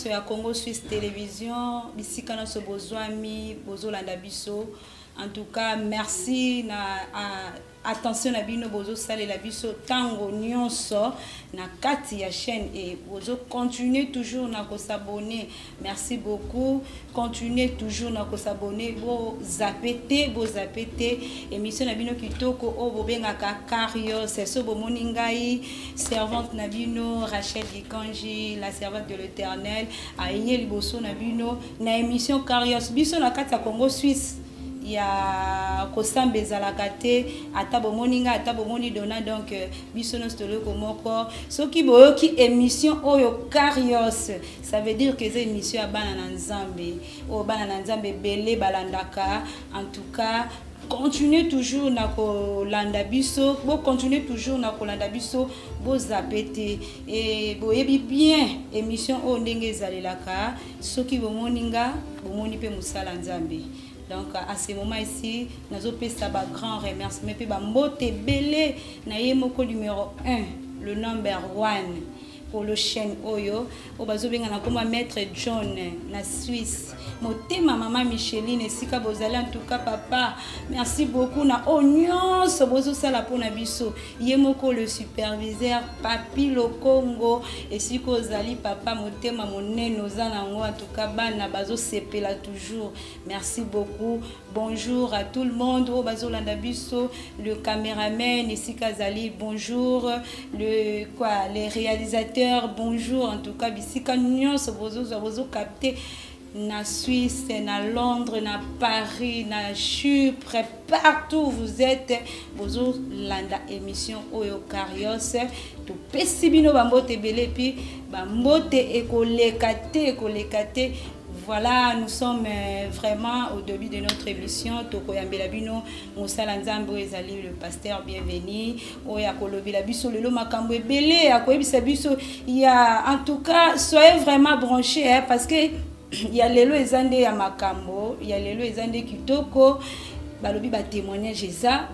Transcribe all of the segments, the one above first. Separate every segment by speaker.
Speaker 1: Nyonso ya Congo Suisse Télévision, bisika nyonso bozwami, bozolanda biso, en tout cas merci na attention na bino bozosalela biso ntango nyonso na kati ya chaîne et bozocontinue toujours na kos'abonner. Merci beaucoup, continuez toujours na kos'abonner, bozape te, bozape te émission na bino kitoko oyo bobengaka Kairos. So bomoni ngai, servante na bino Rachel Dikanji, la servante de l'Éternel, aye liboso na bino na émission Kairos. Biso na kati ya Congo Suisse ya kosamba ezalaka te. Ata bomoni ngai, ata bomoni dona, donc biso nyonso toloko moko. Soki boyoki émission oyo Kairos, ça veut dire que eza émission ya bana na Nzambe, oyo bana na Nzambe ebele balandaka. En tout cas, continuez toujours na kolanda biso, bocontinue toujours na kolanda biso, bozape te. E boyebi bien émission oyo ndenge ezalelaka. Soki bomoni nga, bomoni mpe mosala Nzambe. Donc à ce moment ici, nazopesa bagrand remerciement mpe bambote ebele na ye moko numéro 1, le number 1 kolo chaîne oyo, oyo bazobenga na nkombo Maître John na Suisse, motema mama Micheline, esika bozali. En tout cas papa, merci beaucoup na oyo nyonso bozosala mpona biso. Ye moko le superviseur Papi Lokongo, esika ozali papa, motema monene oza nango, en tout cas bana bazosepela toujours. Merci beaucoup. Bonjour à tout le monde oyo bazolanda biso. Le caméraman, esika azali, bonjour. Le quoi, les réalisateurs, bonjour. En tout cas, bisika nyonso bozozwa, bozocapter, na Suisse, na Londres, na Paris, na Chypre, partout vous êtes, bozolanda émission oyo Kairos, topesi bino bambote ebele, puis bambote ekoleka te, ekoleka te. Voilà, nous sommes vraiment au début de notre émission. Tokoyambela bino mosala Nzambe oyo ezali le pasteur Bienvenu, oyo akolobela biso lelo makambo ebele, akoyebisa biso ya. En tout cas, soyez vraiment branchés, hein, parce que ya lelo eza nde ya makambo, ya lelo eza nde kitoko. Balobi batémoignage eza,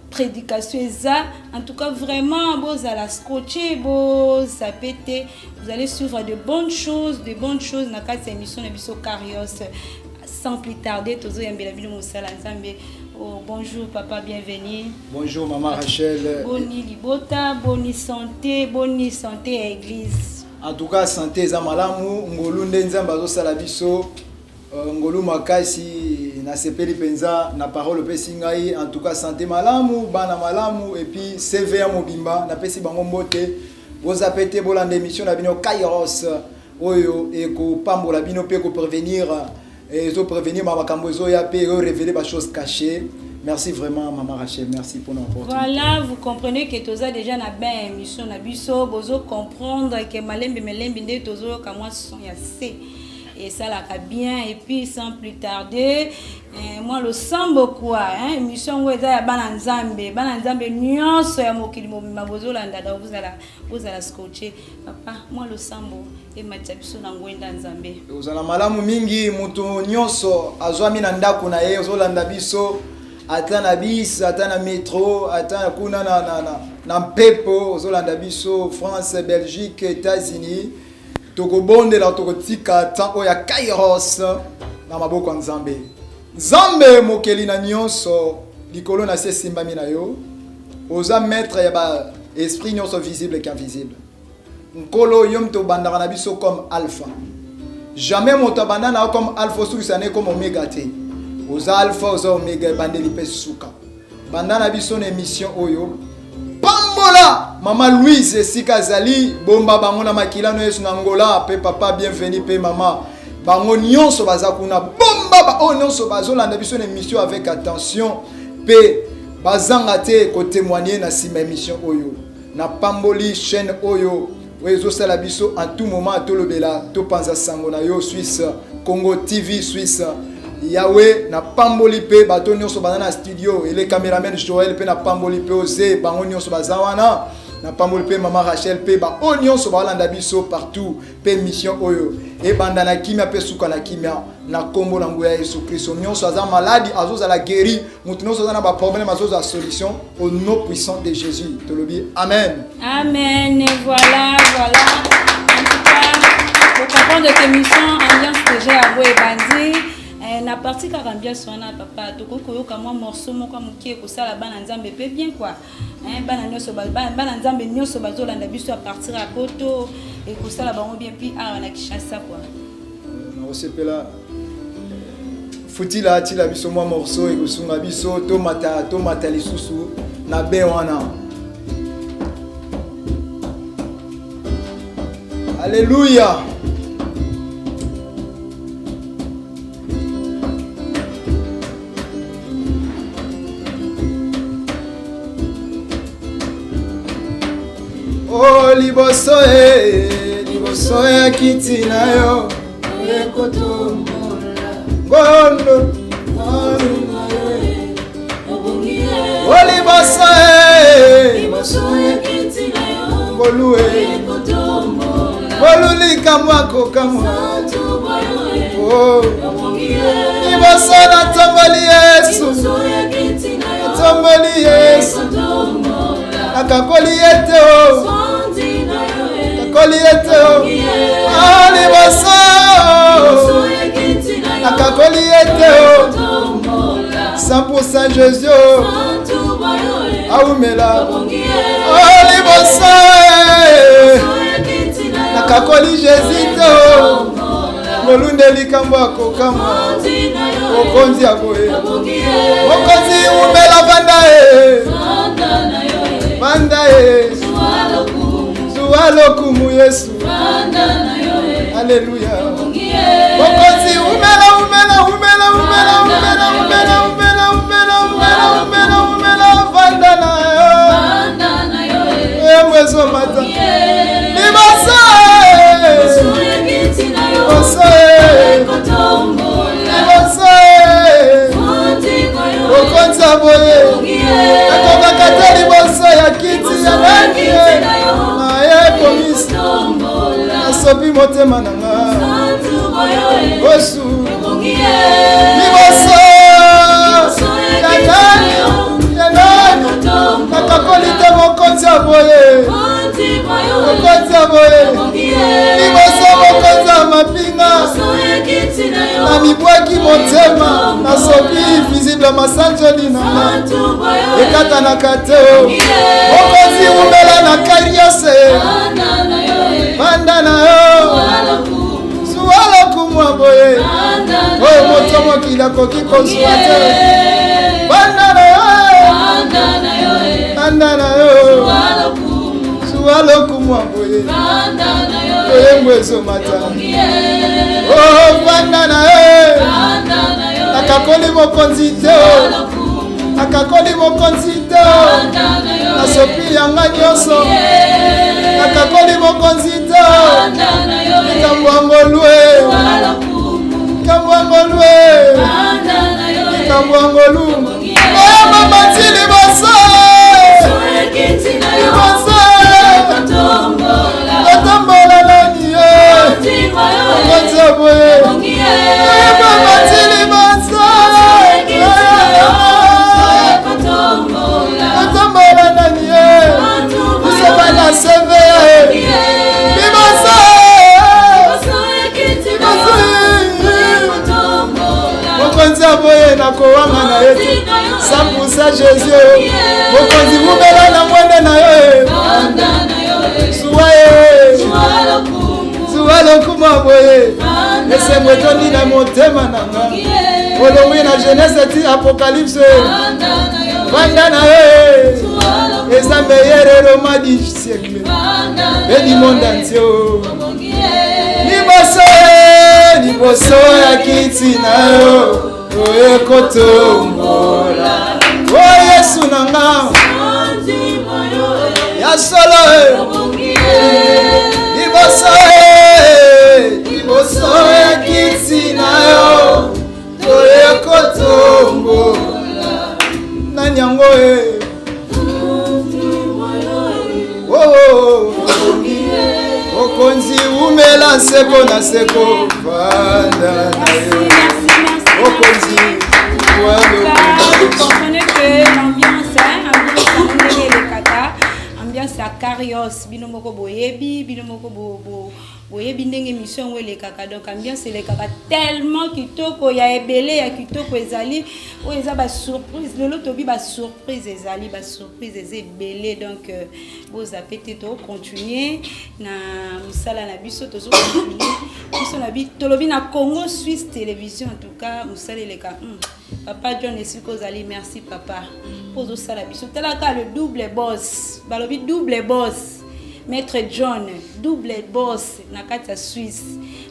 Speaker 1: prédication eza. En tout cas vraiment, bozala scotché, bozape te. Vous allez suivre de bonnes choses, de bonnes choses na kati ya émission na biso Kairos. Sans plus tarder, tozoyambela bino mosala Nzambe. Oh, bonjour papa, bienvenue.
Speaker 2: Bonjour maman Rachel.
Speaker 1: Boni libota, boni santé, boni santé ya église?
Speaker 2: En tout cas santé eza malamu, ngolu nde Nzambe azosala biso, ngolu makasi. Nasepeli mpenza na parole opesi ngai. En tout cas santé malamu, bana malamu, et puis CV ya mobimba napesi bango mbote. Boza pe te, bolanda émission na bino Kairos oyo ekopambola bino mpe ekoprévenir, ezoprévenir makambo ezoya mpe ezorévéler bachose cachée. Merci vraiment, Maman Rachel, merci pour l'opportunité.
Speaker 1: Voilà, vous comprenez que toza déjà na ben émission na biso, bozo comprendre que malembe malembe nde tozoyoka mwa son ya C esalaka bien. Et puis sans plus tarder, moi losambo quoi, hein, émission yango eza ya bana Nzambe, bana Nzambe nyonso ya mokili mobimba bozolanda. Donc bozala scotché. Papa, mwa losambo ematisa biso na ngwenda Nzambe.
Speaker 2: Ozala malamu mingi. Moto nyonso azwami na ndako na ye, ozolanda biso, ata na bus, ata na metro, ata kuna na mpepo, ozolanda biso, France, Belgique, États-Unis, tokobondela, tokotika temps oyo ya Kairos na maboko ya Nzambe. Nzambe mokeli na nyonso, likolo na se esimbami na yo. Oza maître ya ba esprit nyonso visible qu'invisible. Nkolo, yo moto obandaka na biso comme alpha. Jamais moto abanda na yo comme alpha, osukisa ne comme omega te. Oza alpha, oza omega, ebandeli mpe suka. Banda na biso na émission oyo. Pambola mama Louise esika azali, bomba bango na makila no Yesu na Ngola, mpe papa Bienvenu mpe mama, bango nyonso baza kuna. Bomba baoyo nyonso bazolanda biso na émission avec attention, mpe bazanga te kotémoigner na nsima émission oyo. Napamboli chaîne oyo, oyo ezosala biso en tout moment tolobela, topanza sango na yo, Suisse Congo TV Suisse. Yawe, napamboli mpe bato nyonso baza na studio, ele cameraman Joel mpe napamboli mpe oze, bango nyonso baza wana. Napamboli mpe mama Rachel mpe baoyo nyonso balanda biso partout, mpe mission oyo ebanda na kimia mpe suka na kimia, na nkombo na nguya ya Yesu Kristo. Nyonso aza maladi azozala guéri, moto nyonso aza na baproblème azozala solution, au nom puissant de Jésus tolobi amen.
Speaker 1: Amen. Voilà, voilà. En tout cas, Ocomprendre que émission ambiance déjà yango ebandi. Na partie kaka ambiance wana, papa, tokoki koyoka mwa morceau moko ya moke kosala bana Nzambe mpe bien quoi. Hein, bana nyonso, bana Nzambe nyonso bazolanda biso à partir ya poto, ekosala bango bien, puis awa na Kinshasa quoi.
Speaker 2: Nakosepela. Futila atila biso mwa morceau ekosunga biso tomata, tomata lisusu na be wana. Alleluya! O liboso e liboso ya kiti na yo ekotombola ngolo o liboso e ngolu e ngolu likambo akokamwa liboso natomboli Yesu, natomboli Yesu, nakakoli ye te o, kakoli ye te o. Ah, liboso nakakoli ye te o, 100% Jésus o, aumela. Oh, liboso nakakoli Jésus te o, molunde likambo akokamwa, mokonzi ya boye, mokonzi umela, vanda e, vanda e, zuwa lokumu Yesu. Alleluya! Mokonzi umela, umela, umela, umela, umela, umela, umela, umela, umela, umela, umela, vanda na yo, embo ezomata liboso, liboso, liboso. Mokonzi ya boye akokaka te liboso ya kiti ya nani naye komisi nasopi motema na nga osu liboso ya nani, ya nani nakakoli te. Mokonzi ya boye, mokonzi ya boye, liboso mokonzi ya mapinga na mibwaki motema, nasopi visible masanjoli na nga ekatanaka te o. Mokonzi umela na kariose, vanda na yo, zuwa lokumu ya boye oyo moto mokili akoki kozwa te. Vanda na yo, vanda na yo, zuwa lokumu ya boye, oyembo ezomata o, vanda na yo. Nakakoli mokonzi te o, nakakoli mokonzi te o, nasopi yanga nyonso, nakakoli mokonzi te o. Likambo ya ngolu e, likambo ya ngolu e, likambo ya ngolu oyo mamati liboso, liboso kotombola nani ye, mokonzi ya boye oyo mamati liboso kotombola nani ye, biso bana seve liboso. Mokonzi ya boye nakowanga na ye te, 100% Jésus. Mokonzi wumela na mwende na yo, zuwa ye, zuwa lokumu ya boye. Esengo etondi na motema na nga, olongwi na Genèse ti Apocalypse. Vanda na yo, eza meilleur roman du siècle et du monde entier. Liboso, liboso ya kiti na yo oye kotombola o Yesu na nga ya solo. Liboso, liboso ya kiti na yo toye kotombola nani yango e. Oh, mokonzi umela seko na seko, vanda na yo mokonzi.
Speaker 1: Vous comprenez que l'ambiance, hein, ambiance ndenge elekaka, ambiance. Ambiance ya Karios, bino moko boyebi, bino moko bo, bo, boyebi ndenge émission yango elekaka. Donc ambiance elekaka tellement kitoko, ya ebele ya kitoko ezali oyo eza basurprise. Lelo tobi basurprise ezali, basurprise eza ebele. Donc bozape te, tocontinue na mosala na biso, tozocontinue biso na bi tolobi na Congo Suisse Télévision. En tout cas mosala eleka. Papa John, esika ozali, merci papa mpo ozosala biso. Talaka le double boss, balobi double boss, maître John, double boss na kati ya Suisse,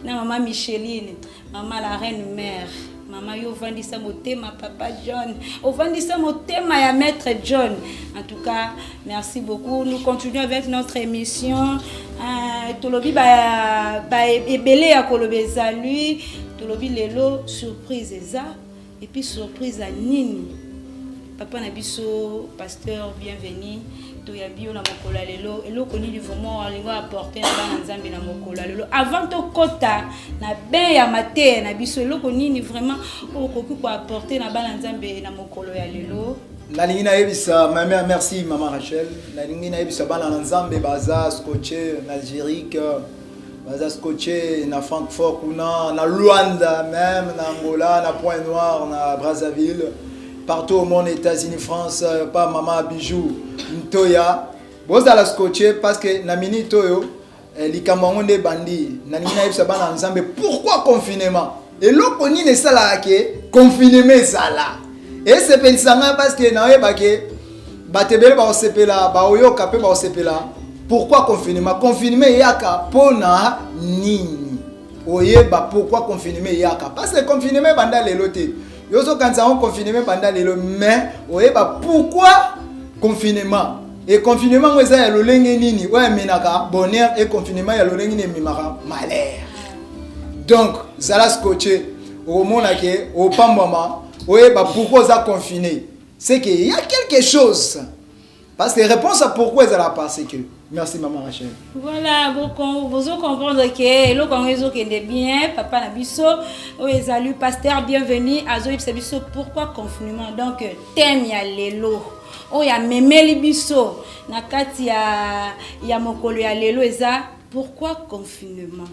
Speaker 1: na mama Micheline, mama la reine mère. Mama, yo ovandisa motema papa John, ovandisa motema ya maître John. En tout cas merci beaucoup. Nous continuons avec notre émission. Tolobi ba ebele ya koloba ezali. Tolobi lelo surprise eza, et puis surprise ya nini? Papa na biso pasteur Bienvenu, toyambi yo na mokolo ya lelo. Eloko nini vraiment alingi apporte na bana Nzambe na mokolo ya lelo, avant tokɔta na bain ya mateya na biso? Eloko nini vraiment okoki koapporte na bana Nzambe na mokolo ya lelo?
Speaker 2: Nalingi nayebisa mama, merci mama Rachel, nalingi nayebisa bana na Nzambe baza scotché na Zurich, baza scotché na Francfort kuna, na Luanda, même na Angola, na Point Noir, na Brazzaville, partout au monde, États-Unis, France, pa mama Bijou Ntoya, bozala scotché parce que na minute oyo likambo yango nde ebandi. Nalingi nayebisa bana na Nzambe pourquoi confinement, eloko nini esalaka ke confinement ezala. Esepelisa ngai parce que nayeba ke bato ebele bakosepela, baoyoka mpe bakosepela. Pourquoi confinement? Confinement eyaka mpona nini? Oyeba pourquoi confinement eyaka, parce que confinement ebanda lelo te. Yo ozokanisa yango confinement ebanda lelo, mais oyeba pourquoi confinement e confinement yango eza ya lolenge nini oyo emenaka bonheur, e confinement ya lolenge nini ememaka malheur. Donc zala scotché, okomona ke opambwama. Oyeba pourquoi oza confiné, c'est que y a quelque chose, parce que réponse à pourquoi ezala parce que. Merci maman Rachel.
Speaker 1: Voilà, bozo comprendre ke eloko yango ezokende bien. Papa na biso oyo ezali pasteur Bienvenu azoyebisa biso pourquoi confinement. Donc thème ya lelo oyo amemeli biso na kati ya mokolo ya lelo eza pourquoi confinement.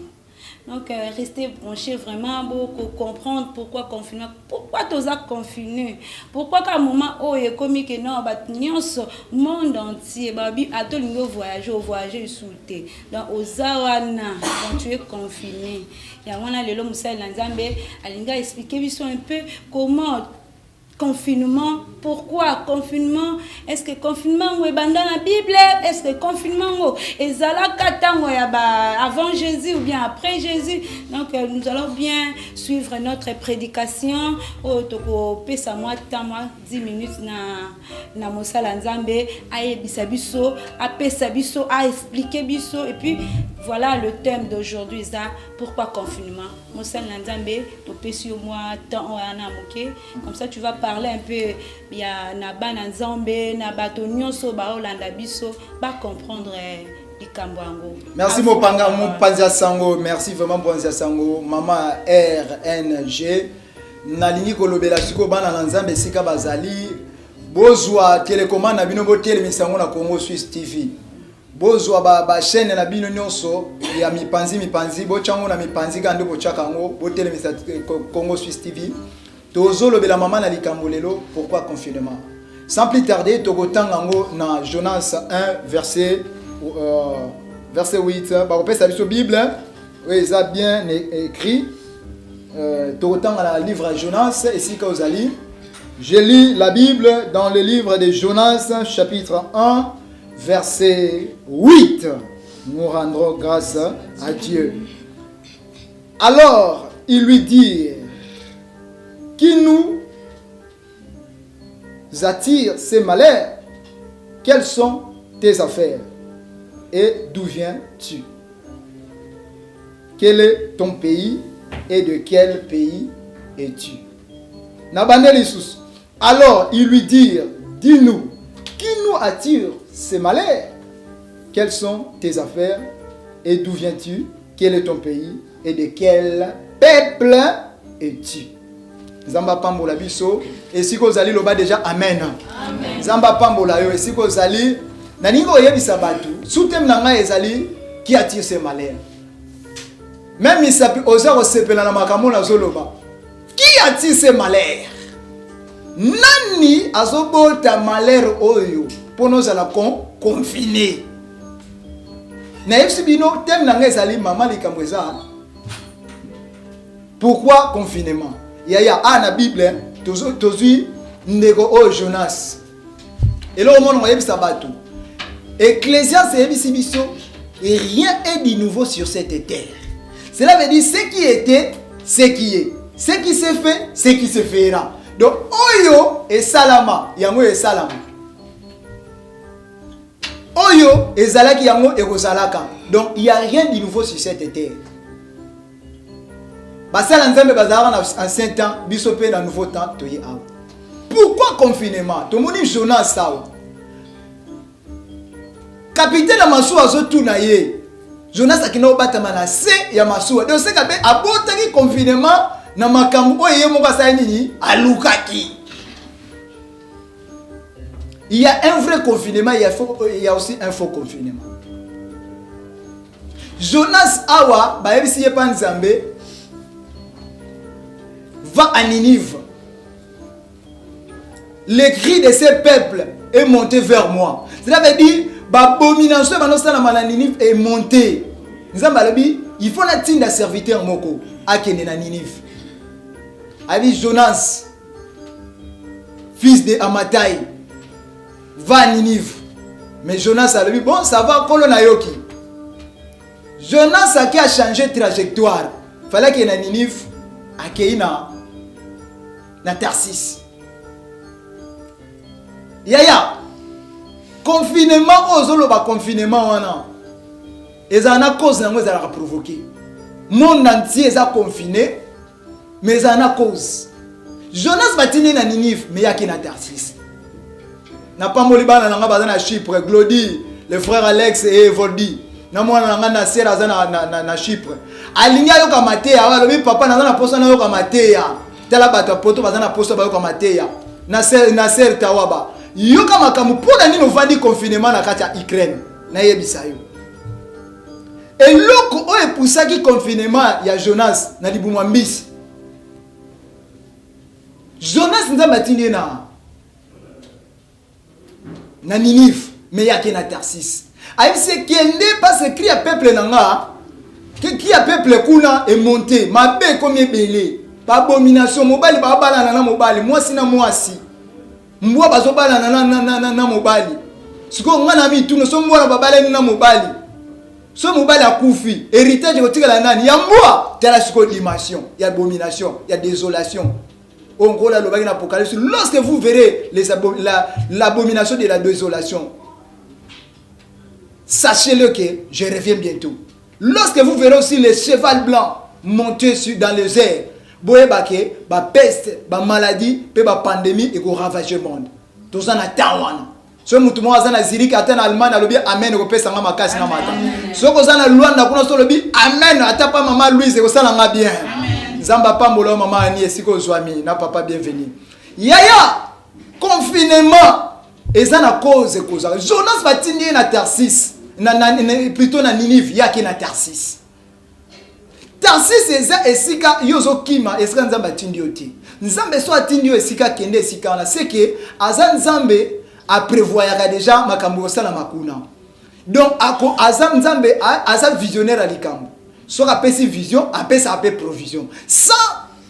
Speaker 1: Donc restez branchés vraiment pour comprendre pourquoi confinement, pourquoi toza confiné, pourquoi qu'à un moment oyo ekomi ke non, bato nyonso, monde entier, babi ata olingi ovoyage, ovoyage lisusu te. Donc oza wana, donc tu es confiné. Yango wana lelo mosali na Nzambe alingi aexplike biso un peu comment confinement, pourquoi confinement. Est-ce que confinement ngo ebanda na Bible? Est-ce que confinement ngo ezalaka ntango ya ba avant Jésus ou bien après Jésus? Donc nous allons bien suivre notre prédication oyo tokopesa mwa temps, mwa 10 minutes na mosala Nzambe ayebisa biso, apesa biso, aexplike biso. Et puis voilà, le thème d'aujourd'hui eza pourquoi confinement. Mosali na Nzambe, topesi yo mwa temps wana moke, comme ça tu vas parler un peu ya na bana Nzambe, na bato nyonso baolanda biso, bacomprendre likambo yango.
Speaker 2: Merci mopanga mopanzi ya sango, merci vraiment mopanzi ya sango mama RNG. Nalingi kolobela sikoyo bana na Nzambe esika bazali. Bozwa télécommande na bino, botelemisa yango na Congo Suisse TV. Bozwa bachaîne ba na bino nyonso ya mipanzi mipanzi, botya yango na mipanzi kaka nde botyaka yango, botelemisa Congo Suisse TV. Tozolobela mama na likambo lelo pourquoi confinement. Sans plus tarder, tokotanga yango na Jonas 1 verset 8. Bakopesa biso Bible oyo eza bien écrit. Tokotanga na livre ya Jonas. Esika ozali, je lis la Bible dans le livre de Jonas, chapitre 1, verset 8. Nous rendrons grâce à Dieu. Alors ils lui dirent: qui nous attire ces malheurs? Quelles sont tes affaires et d'où viens-tu? Quel est ton pays et de quel pays es-tu? Nabandeli lisusu. Alors ils lui dirent: dis-nous, qui nous attire ces malheurs? Quelles sont tes affaires et d'où viens-tu? Quel est ton pays et de quel peuple es-tu? Nzambe apambola biso. Esika ozali, loba déjà amen. Nzambe apambola yo esika ozali. Nalingi koyebisa bato, sous-thème na ngai ezali qui attire ce malheur. Même misapi oza kosepela na makambo nazoloba. Qui attire ce malheur? Nani azobota malheur oyo mpo nozala con confiné? Nayebisi bino thème na ngai ezali mama likambo eza pourquoi confinement? Yaya a na Bible tozwi ndeko oyo Jonas. Eloko moko nakoyebisa bato, Ecclésiaste eyebisi biso rien est du nouveau sur cette terre. Cela veut dire ce qui était, ce qui est, ce qui s'est fait, ce qui se fera. Donc oyo esalama, yango esalama. Oyo ezalaki yango ekozalaka. Donc il y a rien du nouveau sur cette terre. Basala Nzambe bazalaka na ancien temps, biso pe na nouveau temps toye awa. Pourquoi confinement? Tomoni Jonas awa. Capitaine ya masuwa azotuna ye. Jonas akenda kobatama na se ya masuwa. Donc seka pe abotaki confinement na makambo oyo ye moko asali nini? Alukaki. Il y a un vrai confinement, il y a aussi un faux confinement. Jonas awa bayebisi ye pa Nzambe va à Ninive. Le cri de ce peuple est monté vers moi. Cela veut dire l'abomination banosalama na Ninive est montée. Nzambe alobi il faut natinda serviteur moko akende na Ninive. Abi Jonas fils de Amatai va à Ninive. Mais Jonas alobi bon ça va kolo nayoki. Jonas aki a changer trajectoire. Fallait akende na Ninive akei na Tarsis. Yaya confinement oyo ozoloba confinement wana ezala na cause nango ezalaka provoqué. Monde entier eza confiné mais ezala na cause. Jonas batindi na Ninive mais yaki na Tarsis. Napamboli bana na nga baza na Chypre, Glody, le frère Alex et Voldi. Na mwana na nga Nasser aza na Chypre. Alingi ayoka mateya, alobi papa naza na posa nayoka mateya. Tala bato ya poto baza na posa bayoka mateya. Nasser Tawaba. Yoka makambo mpo na nini ovandi confinement na kati ya Ukraine. Nayebisa yo. Eloko oyo epusaki confinement ya Jonas na libumu ya mbisi. Jonas Nzambe atindi ye na Ninive, mais yake na Tarsis. Ayebisi kende parce que cri ya peuple na nga, cri ya peuple kuna est monté, mabe ekomi ebele. Ba abomination, mobali babalana na mobali, mwasi na mwasi. Mbwa bazobalana na mobali. Sikoyo nga na mituna so mbwa na babalani na mobali. So mobali akufi, héritage ekotikala nani? Ya mbwa. Tala sikoyo dimension ya abomination, ya désolation. Oyo alobaki na Apocalypse, lorsque vous verrez l'abomination de la désolation, sachez-le que je reviens bientôt. Lorsque vous verrez aussi les chevals blancs monter dans les airs, boyeba ke ba peste, ba maladie, pe ba pandémie eko ravager monde. Toza na temps wana. So mutu moko aza na Zurich ata na Allemagne alobi amen ekopesa nga makasi na mata. Soki oza na Luanda kuna so olobi amen ata pa mama Louise ekosala nga bien. Nzambe apambola yo mama Annie esika ozwami na papa bienvenu. Yaya confinement eza na cause ekozala. Jonas batindi ye na Tarsis, plutôt na Ninive, yaki na Tarsis. Tarsis eza esika yo ozokima, esika Nzambe atindi yo te. Nzambe so atindi yo esika kende esika wana, c'est que aza Nzambe a prévoyaka déjà makambo ekosalama kuna. Donc ako aza Nzambe aza visionnaire ya likambo. Soki apesi vision, apesa ape provision. Sans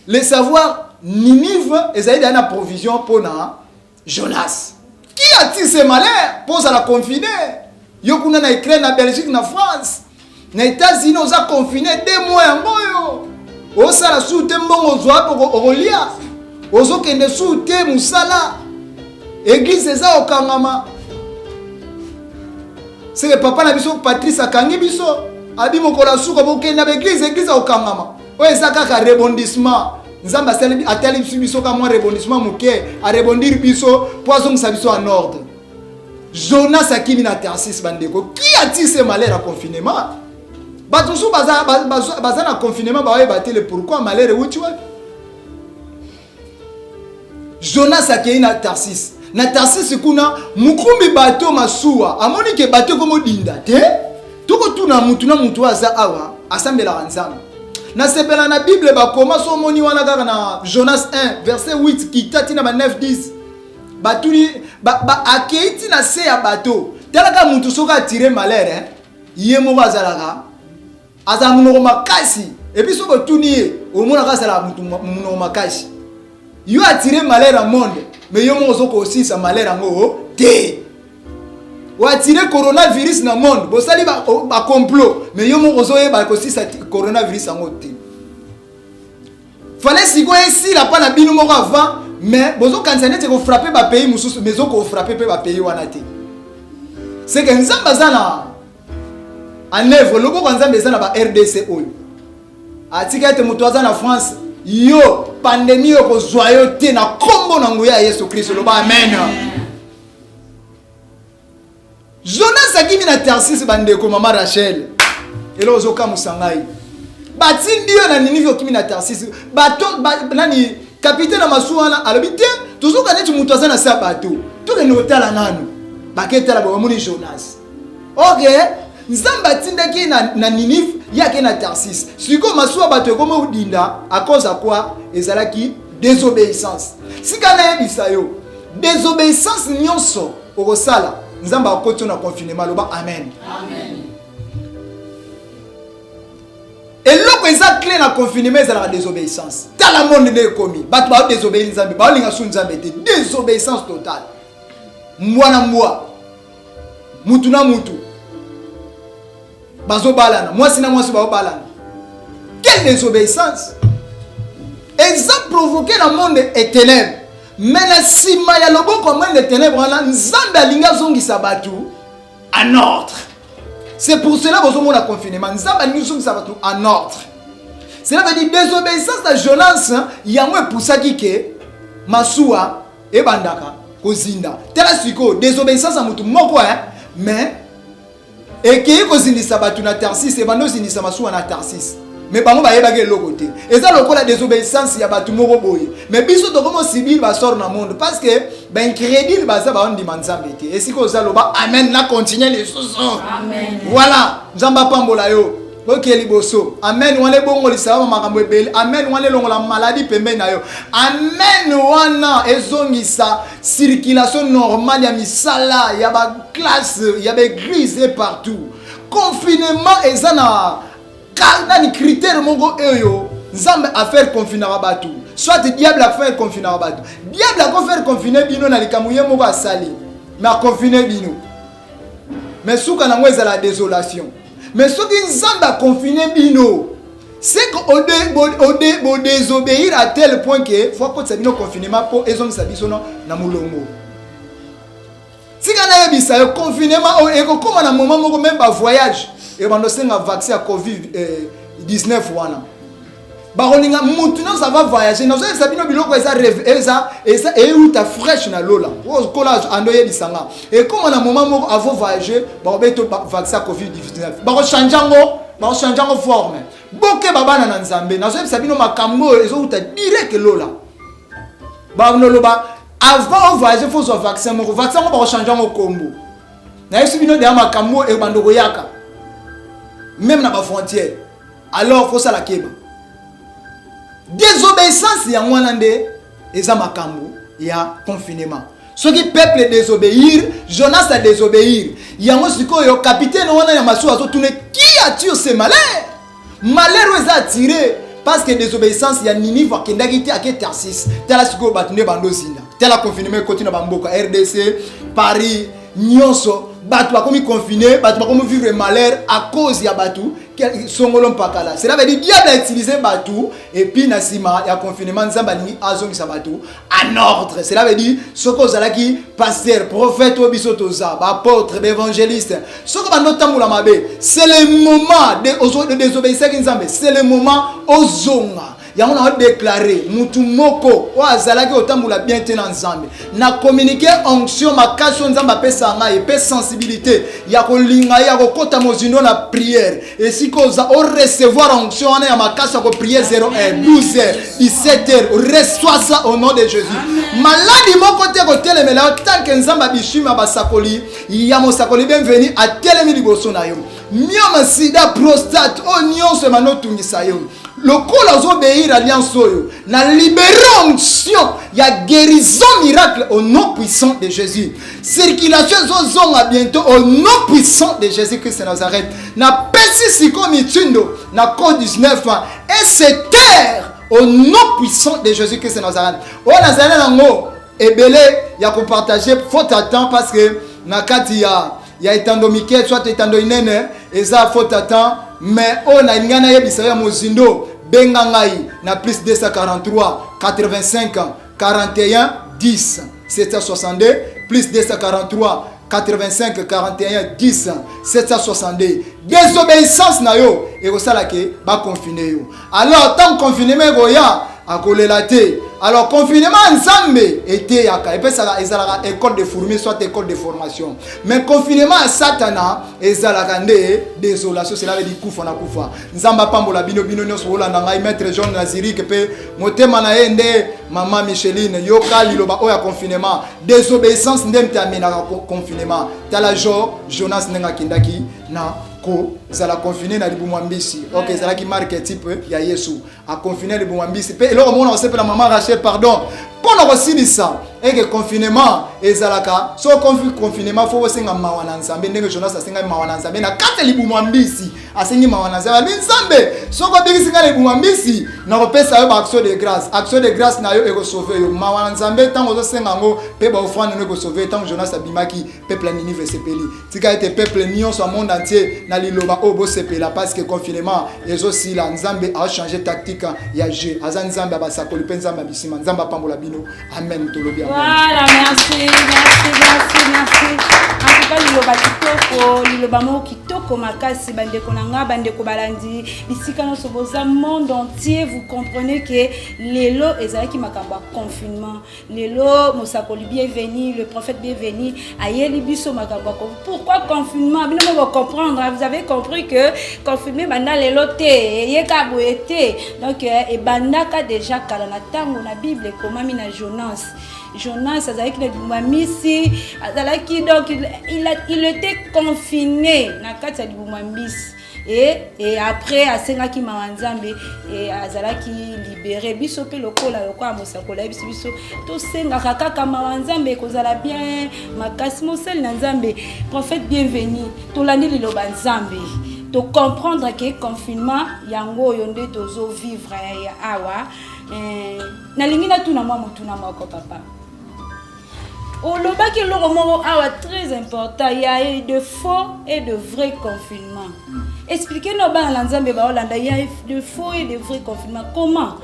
Speaker 2: le savoir, Ninive ezali na provision mpona Jonas. Qui attire ce malheur? Pour la confiner. Yo kuna na Ukraine, na Belgique, na France, na États-Unis, oza confiné 2 mois yango oyo. Osala su te mbongo ozwa po okolia. Ozokende su te mosala. Église eza okangama. C'est que papa na biso Patrice akangi biso. Abi mokolo suka bokende na église, église okangama. Oyo eza kaka rebondissement. Nzambe atali biso ka mwa rebondissement moke, a rebondir biso po azongisa biso en ordre. Jonas akimi na Tarsis bandeko. Qui attire ce malheur à confinement? Bato mosusu baza na confinement baoyeba te le pourquoi malheur euti wapi. Jonas akei na Tarsis. Na Tarsisi kuna, mokumbi bato masuwa amoni ke bato ekomodinda te. Tokotuna mutu na mutu aza awa asambelaka Nzambe. Nasepela na Bible bakoma so omoni wana kaka na Jonas 1 verset 8 kita tina ba 9 10 batuni ba, ba akei ti na se ya bato. Tala kaka mutu soki atire malheur hein, ye moko azalaka azala monoko makasi epuis soki otuni ye omonaka azalaka mutu monoko makasi. Yo atire malheur ya monde mais yo moko ozo kosilisa malheur yango te. Oatire coronavirus na monde, bosali ba, ba complot mais yo moko ozoyeba kosilisa coronavirus yango te. Fallait sikoyo esila mpa na bino moko avant, mais bozokanisa neti ekofrappe ba pays mosusu, mais ezokofrappe mpe ba pays wana te. C'est que Nzambe aza na en œuvre, loboko ya Nzambe eza na ba RDC oyo. Atika ete moto aza na France, yo pandemie oyo kozwa yo te na kombo na nguya ya Yesu Kristo. Loba amen. Jonas akimi na Tarsis, bandeko, mama Rachel, eloko ozokamwisa ngai, batindi yo na Ninive, okimi na Tarsis. Bato ba, nani kapitaine na masuwa wana alobi te, tozoka neti moto aza na se ya bato, tokende kotala nanu. Baketala bamoni Jonas. Ok, Nzambe atindaki ye na, na Ninive, ye ake na Tarsis. Sikoyo masuwa bato ekomi odinda à cause ya quoi? Ezalaki désobéissance. Sika nayebisa yo, désobéissance nyonso okosala, Nzambe akoti yo na confinement. Loba amen. Amen. Eloko eza clé na confinement ezalaka désobéissance. Tala monde nde ekomi, bato bao désobéir Nzambe, baolinga su Nzambe te. Désobéissance totale. Mbwa na mbwa, mutu na mutu bazobalana, mwasi na mwasi bazobalana. Quelle désobéissance eza provoqué na monde et ténèbres. Mais na nsima ya loboko ya monde et ténèbres wana, Nzambe alingi azongisa bato en ordre. C'est pour cela bozomona confinement, Nzambe alingi azongisa bato en ordre. Cela veut dire désobéissance na Jonas yango epusaki ke masuwa ebandaka kozinda. Tala sikoyo désobéissance ya motu moko hein, mais ekei kozindisa bato na Tarsis, ebanda ozindisa masuwa na Tarsis, mais bango bayebaki eloko te. Eza lokola désobéissance ya bato moko boye, mais biso tokomi osibir basort na monde parce que baincrédule baza baondima Nzambe te. Esika oza, loba amen na continue lisusu. Voilà, Nzambe apambola yo. Oke liboso. Amen wana ebongolisa yo makambo ebele. Amen wana elongola maladi pembeni na yo. Amen wana ezongisa circulation normale ya misala, ya baklasse, ya baeglise et partout. Confinement eza na nani critère moko oyo Nzambe afaire confinaka bato, soit diable afaire confinaka bato. Diable akofaire confine bino na likambo ye moko asali, mais aconfine bino, mais suka nango ezala désolation. Mais soki Nzambe aconfine bino, c'est que bodésobéir à tel point que faut akotisa bino confinement mpo ezongisa biso na molongo. Tika nayebisa yo, confinement oyo ekokóma na moment moko, même bavoyage ebanda osenga vaccin ya covid 19 wana. Bakolinga mutu nyonso ava voyage. Nazoyebisa bino biloko eza eza eza euta fraîche na lola. Okola ando oyebisa nga, ekóma na moment moko avo voyage bakobeto vaccin ya covid 19, bakochange yango, bakochange yango forme. Bokeba bana na Nzambe, nazoyebisa bino makambo oyo ezouta direct lola. Banoloba avant ovoyage faut ozwa vaccin moko, vaccin yango bakochange yango kombo. Nayebisi bino deya makambo oyo ebanda koyaka même na bafrontière. Alors fosala keba, désobéissance yango wana nde eza makambo ya confinement. Soki peuple désobéir, Jonas a désobéir, yango sikoyo capitaine wana ya masuwa azotuna: qui attire ce malheur? Malheur oyo eza attiré parce que désobéissance ya Ninive, akendaki te, ake Tarsis. Tala sikoyo bato nde bando ozinda. Tala confinement ekoti na bamboka RDC, Paris nyonso, bato bakomi confiné, bato bakomi vivre malheur à cause ya bato songolo mpakala. Cela veut dire diable a utilisé bato et puis na nsima ya confinement Nzambe alingi azongisa bato en ordre. Cela veut dire soki ozalaki pasteur, prophète, oyo biso toza baapôtre, baévangéliste, soki bando otambola mabe, c'est le moment de désobéissaki Nzambe, c'est le moment ozonga. Yango na déclarer mutu moko oyo azalaki kotambola bien te na Nzambe, na communiquer onction makasi oyo Nzambe apesa ngai pe sensibilité ya kolinga ye, ya kokota mozindo na prière. Esika oza orecevoir onction wana ya makasi ya koprier 0 heure, 12 heures, 17 heures, reçois ça au nom de Jésus. Maladi moko te kotelemela yo tant que Nzambe abisumi ya basakoli ya mosakoli Bienvenu atelemi liboso na yo. Myome, sida, prostate, oyo nyonso ebanda otungisa yo, lokola ozobéir alliance oyo, na libérer onction ya guérison, miracle au nom puissant de Jésus. Circulation ezozonga bientôt au nom puissant de Jésus Christ de Nazareth. Napesi sikoyo mitindo na code 19 et se taire au nom puissant de Jésus Christ de Nazareth. Oyo nazali nango ebele ya kopartager, faute à temps, parce que na kati ya etando mike soit etando inene, eza faute à temps. Mais oyo nalingai nayebisa yo ya mozindo, benga ngai na plus 243 85 41 10 762, plus 243 85 41 10 762. Désobéissance na yo ekosala ke baconfiner yo. Alors tant confinement ekoya, akolela te. Alors confinement, Nzambe eteyaka, epesaka, ezalaka école de fourmi soit école de formation. Mais confinement ya Satana ezalaka nde désolation, cela veut dire kufa na kufa. Nzambe apambola bino, bino nyonso bolanda ngai. Maître John Nazirik mpe motema na ye nde mama Micheline. Yoka liloba oyo ya confinement: désobéissance nde mte amenaka confinement. Tala jo Jonas ndenge akendaki na kozala confiné na libumu ya mbisi. Ok, ezalaki marque type ya Yesu aconfiner libumu ya mbisi. Mpe eloko moko na kosepela, mama Rachel, pardon, mpo na kosilisa eke confinement ezalaka so confinement, faut kosenga mawa na Nzambe, ndenge Jonas asengaki mawa na Nzambe na kati ya libumu ya mbisi. Asengi mawa na Nzambe, alobi: "Nzambe, soki obikisi ngai na libumu ya mbisi, nakopesa yo baaction de grâce. Action de grâce na yo ekosauver yo." Mawa na Nzambe, ntango ozosenga yango mpe baoffrande no ekosauver. Ntango Jonas abimaki, peuple ya Ninive esepeli. Tika ete peuple nyonso ya monde entier na liloba oyo bosepela, parce que confinement ezosila. Nzambe aochange tactique ya jeu. Aza Nzambe ya basakoli mpe Nzambe ya bisima. Nzambe apambola bino. Amen, tolobi amen.
Speaker 1: Voilà, merci, merci, merci, merci. En tout cas, liloba kitoko, liloba moko kitoko makasi, bandeko na nga, bandeko balandi, bisika nyonso boza, monde entier, vous comprenez que lelo ezalaki makambo ya confinement. Lelo mosakoli Bienvenu, le prophète Bienvenu, ayeli biso makambo ya pourquoi confinement. Bino mo bocomprendre, vous avez compris que confinement ebanda lelo te, eyeka boye te. Donc ebandaka déjà kala na ntango na Bible ekomami na Jonas. Jonas azalaki na libumu ya mbisi, azalaki, donc il était confiné na kati ya libumu ya mbisi et après asengaki mawa Nzambe e azalaki libéré. Biso mpe lokola mosakoli ayebisi biso, tosengaka kaka mawa Nzambe, ekozala bien makasi. Mosali na Nzambe, prophète Bienvenu, tolandi liloba Nzambe, tocomprendre ke confinement yango oyo nde tozovivre awa. Nalingi natuna mwa motuna moko, papa. Olobaki eloko moko awa très important: il y a de faux et de vrai confinement. Expliquez no bana na Nzambe baolanda. Il y a de faux et de vrai confinement. Comment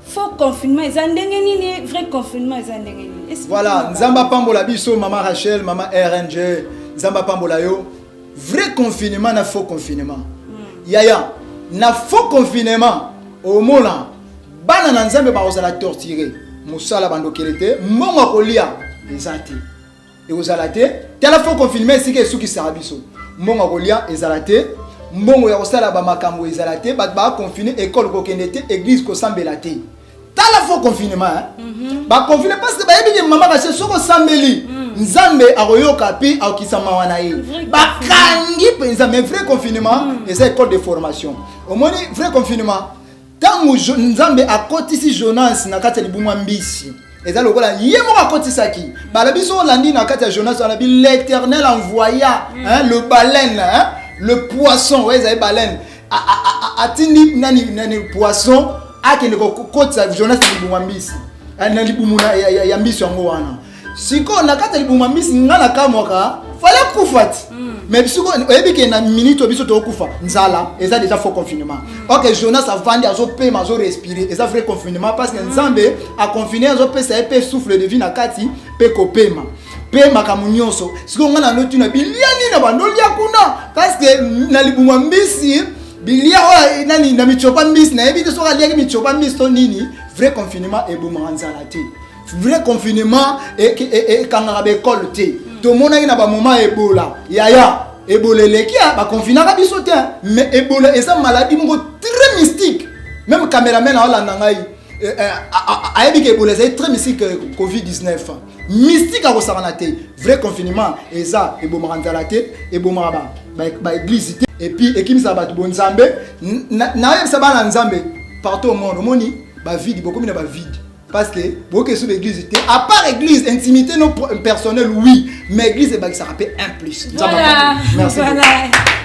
Speaker 1: faux confinement eza ndenge nini? Vrai confinement eza ndenge nini? Expliquez
Speaker 2: Voilà.
Speaker 1: no bana.
Speaker 2: Nzambe apambola biso, mama Rachel, mama RNG, Nzambe apambola yo. Vrai confinement na faux confinement, yaya, na faux confinement omona bana na Nzambe bakozala torturé, mosala bandokele te, mbongo ya kolia eza te, ekozala te. Tala faux confinement esika esukisaka biso: mbongo ya kolia ezala te, mbongo ya kosala bamakambo ezala te, bato baconfiner, école kokende te, église kosambela te. Tala faux confinement, hein? Baconfiner parce que bayebi ke, mama Rachel, soki osambeli, Nzambe akoyoka mpe akokisa mawa na ye.
Speaker 1: Vrai.
Speaker 2: Bakangi mpenza. Mais vrai confinement eza école de formation. Omoni vrai confinement, ntango Nzambe akotisi Jonas na kati ya libumu ya mbisi, eza lokola ye moko akotisaki. Balobi, so olandi na kati ya Jonas, alobi: "L'Éternel envoya, hein, le baleine, hein, le poisson." Oyo ezali baleine. Atindi nani poisson akende kokotisa Jonas na libumu ya mbisi, na libumu ya mbisi yango wana. Sikoyo na kati ya libumu ya mbisi, nga na kamwaka, fale kufa ti. Mais sikoyo oyebi ke na minute oyo biso tokokufa nzala, eza déjà faux confinement. Ok, Jonas avandi, azopema, azorespirer, eza vrai confinement, parce que Nzambe aconfiner, azopesa ye mpe souffle de vie na kati mpe kopema mpe makambo nyonso. Sikoyo nga na notuna: bilia nini na bandolia kuna? Parce que na libumu ya mbisi, Bilia oyo nani na michopa mbisi nayebi te soki aliaki michopa mbisi to nini. Vrai confinement ebomaka nzala te. Vrai confinement ekangaka baekole te. Tomonaki na bamoment Ebola, yaya, Ebola eleki, baconfinaka biso te. Mais Ebola eza maladie moko très mystique. Même cameraman aolanda ngai ayebi ke Ebola ezali très mystique. Covid-19 mystique, akosakana te. Vrai confinement eza ebomaka nzala te, ebomaka baéglise te, et puis ekimisaka bato bonzambe. Nayebisa bana Nzambe partout au monde, omoni bavide, bokomi na bavide parce que boke so l'église te. À part église, intimité non personnelle, oui, mais église ebakisaka mpe un plus.
Speaker 1: Voilà.
Speaker 2: Merci.
Speaker 1: Voilà,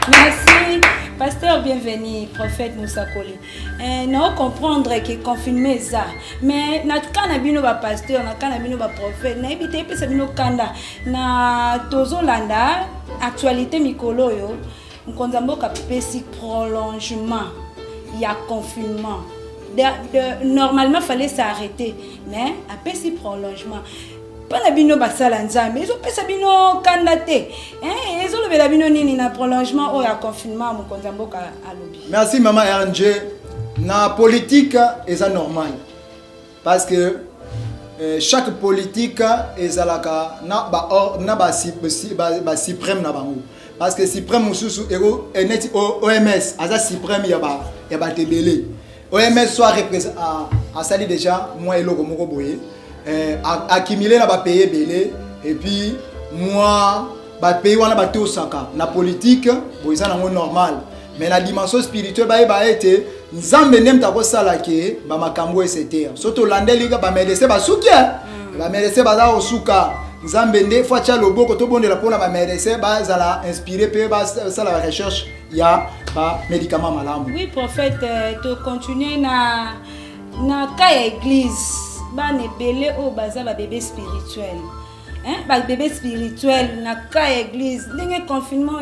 Speaker 1: merci pasteur. Bienvenue, prophète Mosakoli. Na comprendre que confinement eza, mais na ka na bino bapasteur, na ka na bino baprophète, nayebi te epesa bino kanda na tozolanda actualité mikolo oyo. Mokonzi ya mboka apesi prolongement ya confinement. Normalement fallait s'arrêter, mais apesi prolongement. Mpo na bino basala Nzambe, ezopesa bino kanda te? Ezolobela bino nini na prolongement oyo ya confinement mokonzi ya mboka alobi?
Speaker 2: Merci, mama RNG. Na politique eza normal parce que chaque politique ezalaka na ba suprême na bango, parce que suprême mosusu neti OMS aza suprême ya bato ebele. OMS so asali déjà mwa eloko moko boye, accumulé na bapays ebele, et puis mwa bapays wana batosaka. Na politique boye eza nango normal, mais na dimension spirituelle, bayeba ete Nzambe nde moto akosala ke bamakambo esetere. So tolandeli bamédecin basuki, bamédecin baza kosuka. Nzambe nde faut atya loboko. Tobondela mpona bamédecin bazala inspiré mpe basala barecherche ya bamédicament malamu.
Speaker 1: Oui, prophète, tocontinue na ka ya église. Bana ebele oyo baza babébé spirituel, hein? Babébé spirituel na ka ya église, ndenge confinement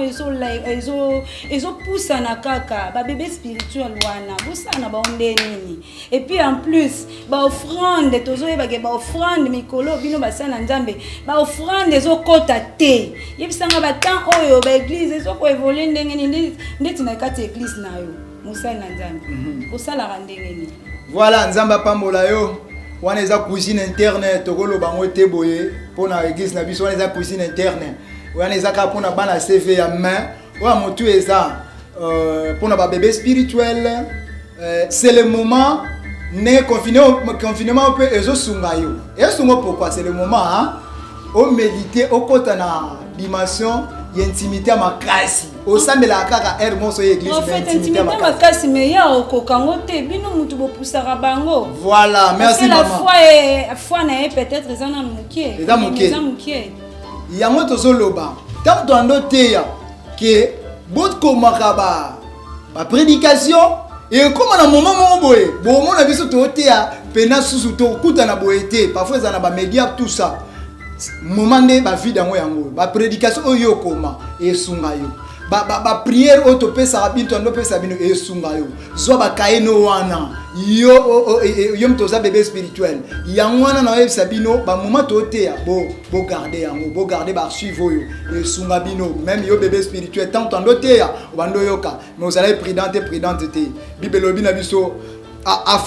Speaker 1: ezopusana kaka, babébé spirituel wana bosala na bango nde nini? Et puis en plus baoffrande, tozoyebake baoffrande mikolo bino basala na Nzambe, baoffrande ezokɔta te. Yebisanga, batemps oyo baéglise ezokoévoluer ndenge nini? Ndeti na kati ya église na yo, mosali na Nzambe, osalaka ndenge nini?
Speaker 2: Voilà, Nzambe apambola yo. Wana eza cuisine interne, tokoloba yango te boye mpona église na biso. Wana eza cuisine interne, wana eza kaka mpona bana CV ya main. Oyo motu eza mpona babébé spirituel. C'est le moment ne confinement mpe ezosunga yo, ezosunga. Pourquoi c'est le moment, hein? Omédite, okota na dimension ya intimité ya makasi, osambelaka kaka heure moko ya église.
Speaker 1: Prophète, intimité makasi, mais ya okoka yango te, bino mutu bopusaka bango.
Speaker 2: Voilà, merci.
Speaker 1: La foi, foi na ye peut-être eza nanu mokie.
Speaker 2: Eza moke.
Speaker 1: Eza mokie.
Speaker 2: Yango tozoloba ntango toando teya ke bokomaka ba baprédication, ekóma na moment moko boye bomona biso toteya mpena susu tokutana boye te. Parfois eza na bamédia, tout ça. Moment nde bavide yango, yango baprédication oyo okoma esunga yo, baprière oyo topesaka bino, toando opesa bino esunga yo. Zwa bakaye no wana yo, yo moto oza bébé spirituel. Yango wana naoyebisa bino, bamoment toteya, bogarde yango, bogarde baarchive oyo esunga bino. Même yo bébé spirituel, ntango toando teya, obando oyoka, mais ozalaki prudent te, prudente te. Bible elobi na biso à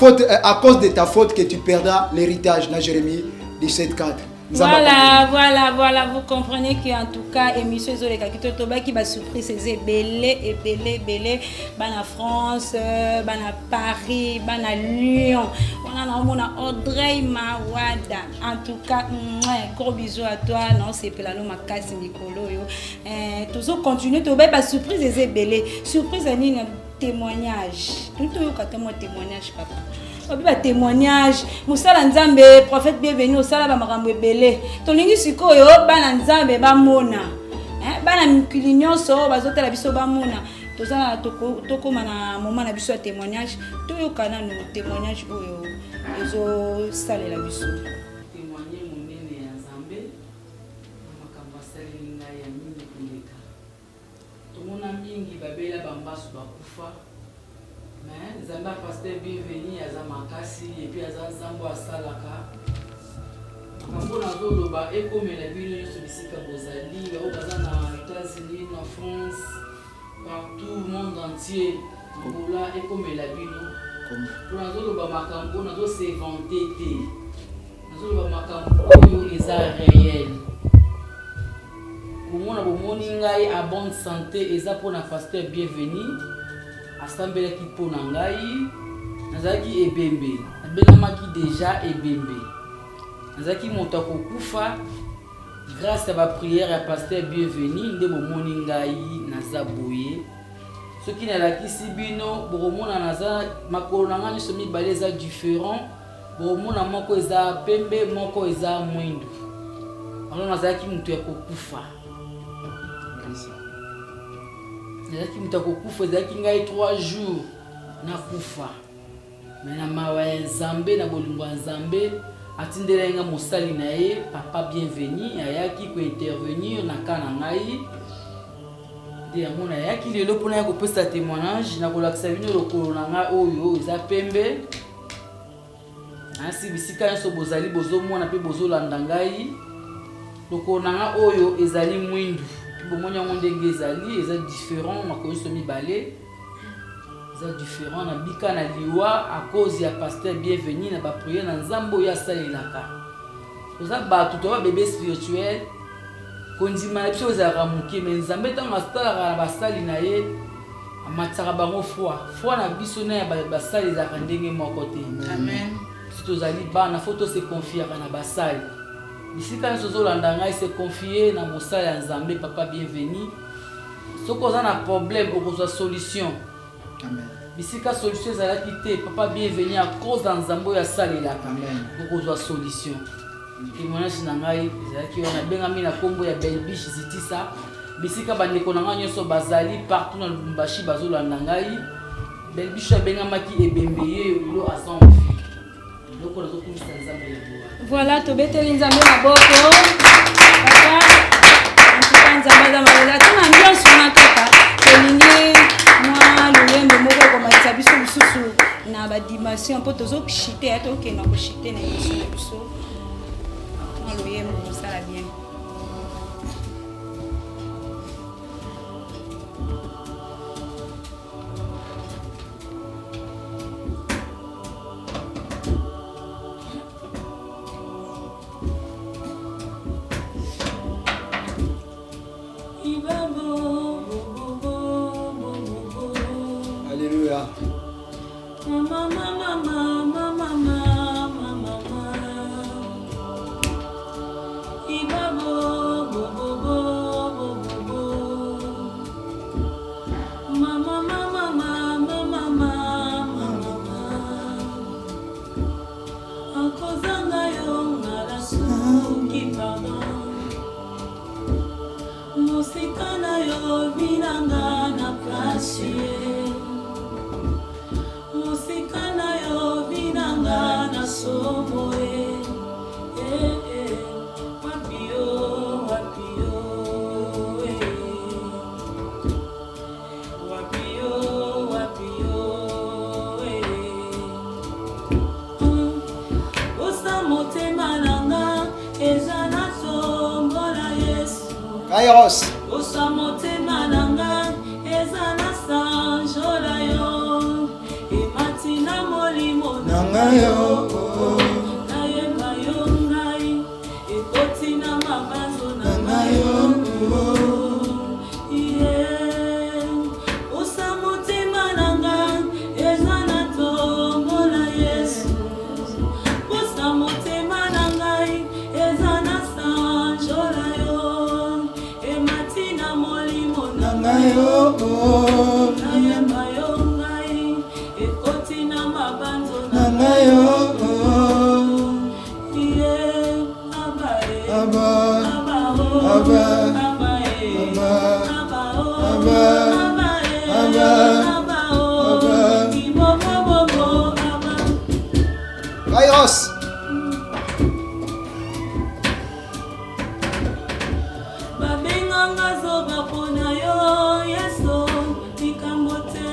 Speaker 2: cause de ta faute que tu perdras l'héritage, na Jérémie 17 4.
Speaker 1: Voilà, vous comprenez qu'en tout cas, émission ezoleka kitoko. Tobaki basurprise eza ebele, ebele, ebele. Bana France, bana Paris, bana Lyon wana, naomona Audrey Mawada. En tout cas, gros bisous à toi. Naosepela no makasi mikolo oyo. Tozocontinue, tobai basurprise eza ebele. Surprise ya nini? Témoignage. Toyoka te mwa témoignage, papa. Obi batémoignage, mosala Nzambe, prophète Bienvenu, osala bamakambo ebele. Tolingi sikoyo bana Nzambe bamona, bana mikili nyonso oyo bazotala biso bamona. Toza tokóma na moment na biso ya témoignage. Toyoka nanu témoignage oyo ezosalela biso.
Speaker 3: Témoigne monene ya Nzambe na makambo asaleli ngai ya mingi koleka. Tomona mingi babela bambasu, bakufa, mais Nzambe ya pasteur Bienvenu aza makasi, et puis aza Nzambe asalaka makambo. Nazoloba ekomela bino nyonso bisika bozali, baoyo baza na États-Unis, na France, partout, monde entier. Angola ekomela bino mpo nazoloba makambo nazo se vanter te, nazoloba makambo oyo eza réel. Komona bomoni ngai à bonne santé eza mpo na pasteur Bienvenu, asambelaki mpo na ngai. Nazalaki ebembe, nabengamaki deja ebembe, nazalaki moto ya kokufa. Grâce ya ba prière ya pasteur Bienvenu nde bomoni ngai naza boye. Soki nalakisi bino bokomona naza makolo na ngai nyonso mibale eza différent, bokomona moko eza pembe moko eza mwindu. Alors nazalaki moto ya kokufa, nazalaki moto ya kokufa, ezalaki ngai 3 jours nakufa. Mais na mawa ya Nzambe, na bolingo ya Nzambe, atindelaki nga mosali na ye papa Bienvenu, ayaki ko intervenir na cas na ngai. Nde yango nayaki lelo mpona ya kopesa témoignage, nakolakisa bino lokolo na ngai oyo eza pembe. Nasi bisika nyonso bozali bozomona mpe bozolanda ngai, lokolo na ngai oyo ezali mwindu, bomoni yango ndenge ezali, eza différent makolo nyonso mibale eza différent. Na bika na liwa à cause ya pasteur Bienvenu na ba prière na Nzambe oyo asalelaka. Toza bato, toza ba bébé spirituel, kondima na biso ezalaka moke, mais Nzambe ntango asalaka na basali na ye amatisaka bango foi. Foi na biso na ya basali ezalaka ndenge moko te.
Speaker 1: Amen.
Speaker 3: Biso tozali bana, faut to se confiaka na basali. Bisika nyonso ozolanda ngai, se confier na mosali ya Nzambe papa Bienvenu. Soki oza na problème okozwa solution.
Speaker 2: Amen.
Speaker 3: Bisika solution ezalaki te, papa Bienvenu à cause ya Nzambe oyo asalelaka okozwa solution. Témoignage na ngai ezalaki wana, nabengami na nkombo ya Belbiche Zitisa. Bisika bandeko na ngai nyonso bazali partout na Lubumbashi bazolanda ngai. Belbiche abengamaki ebembe ye lelo aza en vie. Eloko nazokumisa Nzambe yango wana.
Speaker 1: Voilà, tobeteli Nzambe maboko. Papa, en tout cas Nzambe aza malamu. Ata na ambiance wana kaka tolingi mwa loyembo moko ekomatisa biso lisusu na ba dimension mpo tozochite ya tokenda kochite na émission na biso. Mwa loyembo kosala bien.
Speaker 2: Alléluia.
Speaker 1: Mama, mama, mama, mama, mama, mama. Ibabo, bo, bo, bo, bo, bo, bo. Mama, mama, mama, mama, mama. Akozanga yo nga nasuki pardon. Mosika na yo binanga na pasi. Mosika na yo binanga na somo e. Eh, eh. Wapi yo, wapi yo, eh. Wapi yo, wapi yo, eh. Osa motema na nga eza na tombola Yesu.
Speaker 2: Kairos.
Speaker 1: Osa motema na nga eza na sanjola yo. Emati na molimo
Speaker 2: na ngai yo.
Speaker 1: Nayemba yo ngai ekoti na mabanzo na ngai yo. Yeah. Osa motema na nga eza na tombola Yesu. Osa motema na ngai eza na sanjola yo. Emati na molimo na
Speaker 2: Na ngai yo.
Speaker 1: Nayemba yo ngai ekoti na mabanzo
Speaker 2: Na ngai yo.
Speaker 1: Yeah, Abba, eh.
Speaker 2: Abba.
Speaker 1: Abba, oh.
Speaker 2: Abba.
Speaker 1: Abba, eh.
Speaker 2: Abba.
Speaker 1: Abba, oh.
Speaker 2: Abba.
Speaker 1: Abba, eh.
Speaker 2: Abba.
Speaker 1: Abba, oh.
Speaker 2: Abba.
Speaker 1: Ibobo, bobo, Abba.
Speaker 2: Kairos.
Speaker 1: Babenganga zoba mpona yo Yesu likambo te,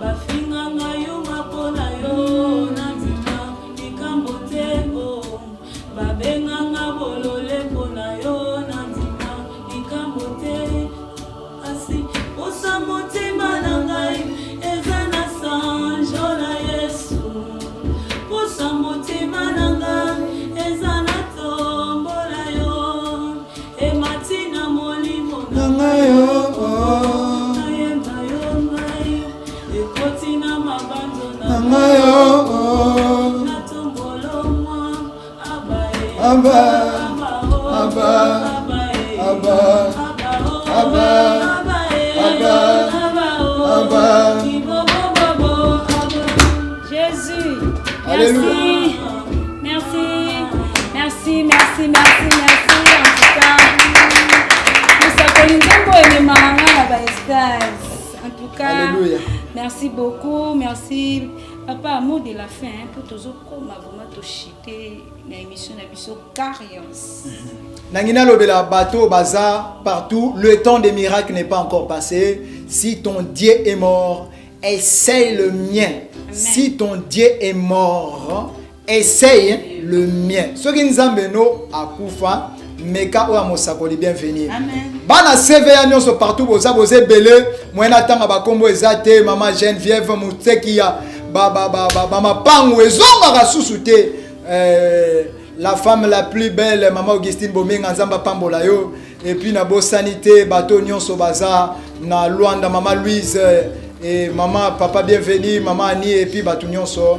Speaker 1: bafinganga yuma mpona yo na ndima likambo te o, babenganga bolole mpona yo na ndima.
Speaker 2: Abba, Abba, Abba, Abba, Abba, Abba.
Speaker 1: Jésus.
Speaker 2: Alléluia.
Speaker 1: Merci. Merci, merci, merci, merci, merci. En tout cas, mosakoli nzembo ememaka nga na baextase. En tout cas,
Speaker 2: Alléluia.
Speaker 1: merci beaucoup, merci. Papa, mot de la fin, hein, po tozokoma vraiment toshite na émission na biso Carios.
Speaker 2: Nangi nalobela bato baza partout, le temps des miracles n'est pas encore passé. Si ton Dieu est mort, essaye le mien. Si ton Dieu est mort, essaye le mien. Soki Nzambe no akufa, meka oyo ya mosakoli Bienvenu.
Speaker 4: Amen.
Speaker 2: Bana CVA nyonso partout boza, boza ebele, moye natanga bakombo eza te. Mama Geneviève Moteki ya bamapangu ezongaka susu te. La femme la plus belle, mama Augustine Bomenga, Nzambe apambola yo. Et puis nabosani te bato nyonso baza na Lwanda, mama Louise et mama papa Bienvenu, mama Ani, et puis bato nyonso,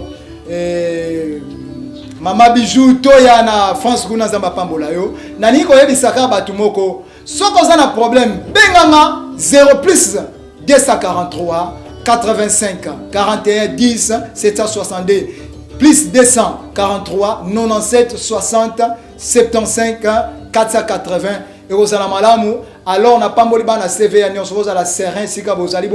Speaker 2: mama Bijou Toya na France kuna, Nzambe apambola yo. Nalingi koyebisaka bato moko, soki oza na problème, benganga 0 plus 243 85 41 10 762, plus 243 97 60 75 480. Ekozala malamu. Alors napamboli bana CVA nyonso, bozala serein esika bozali,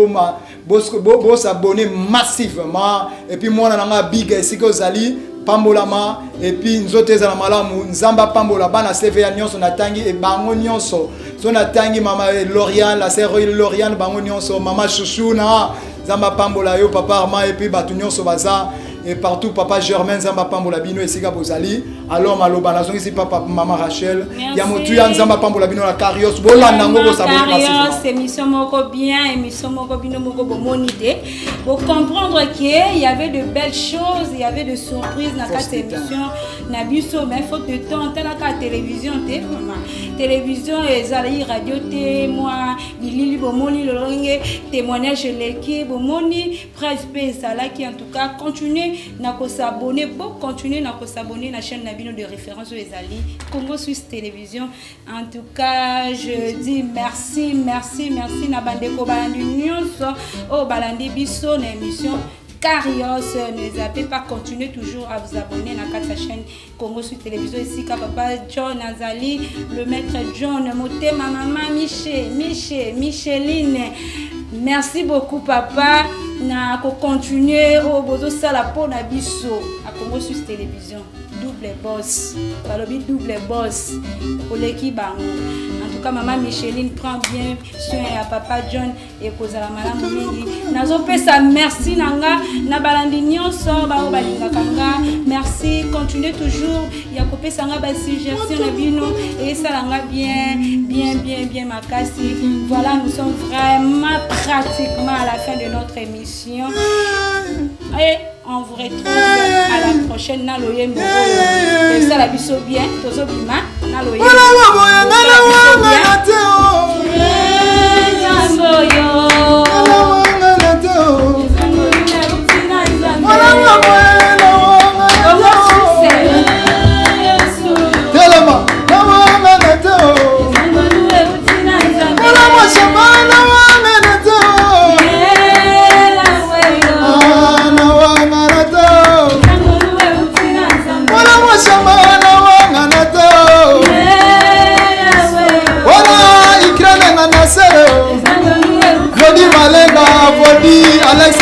Speaker 2: bosabonner massivement. Et puis mwana na nga biga, esika ozali, pambolama, et puis nzoto ezala malamu. Nzambe apambola bana CVA nyonso natangi e bango nyonso. So natangi mama Loriane, la sœur Loriane, bango nyonso, mama Chouchouna, Nzambe apambola yo, papa Armand, et puis bato nyonso baza et partout, papa Germain, Nzambe apambola bino esika bozali. Alors maloba nazongisi papa, mama Rachel.
Speaker 1: Merci.
Speaker 2: Ya motuya, Nzambe apambola bino na Carios, bolanda yango, bosabonner
Speaker 1: Carios,
Speaker 2: massivement.
Speaker 1: Émission moko bien, émission moko bino moko bomoni te. Pour comprendre qu'il y avait de belles choses, il y avait de surprises dans
Speaker 2: Force
Speaker 1: cette
Speaker 2: de temps.
Speaker 1: émission. Na biso, mais faute de temps, talaka télévision te, maman. Télévision ezali radio te, moi, bilili bomoni lolenge, témoignage eleki, bomoni, presse pe ezalaki. En tout cas, continuez na ko s'abonner, bo continuer na ko s'abonner na chaîne na bino de référence oyo ezali Congo Suisse Télévision. En tout cas, je dis merci, merci, merci na bandeko balandi nyonso oyo balandi biso na émission Carios. Ne zappez pas, continuez toujours à vous abonner na kati ya chaîne Congo Suisse Télévision, esika papa John azali, le maître John Motema, mama Miche, Miche, Micheline. Merci beaucoup papa na kocontinue oyo bozosala mpo na biso à Congo Suisse Télévision. Double boss, balobi double boss oleki bango. En tout cas, mama Micheline prend bien soin ya papa John, ekozala malamu mingi. Nazopesa merci na nga na balandi nyonso bao balingaka nga. Merci, continue toujours ya kopesa nga basuggestion na bino, esala nga bien, bien, bien, bien makasi. Voilà, nous sommes vraiment pratiquement à la fin de notre émission et on vous retrouve à la prochaine na loyembo oyo esala biso bien. Tozobima na loyembo.
Speaker 2: Olanga boye nga na wangana te o.
Speaker 1: Nzambe oyo.
Speaker 2: Nga na wangana te o. Olanga boye na wangana te o. Telema na wangana te o. Olanga shamba na wangana te o. Ah, na wangana te o. Olanga shamba na wangana te o. Wana Ukraine nga na sere o. Vodi Malenga, Vodi Alex.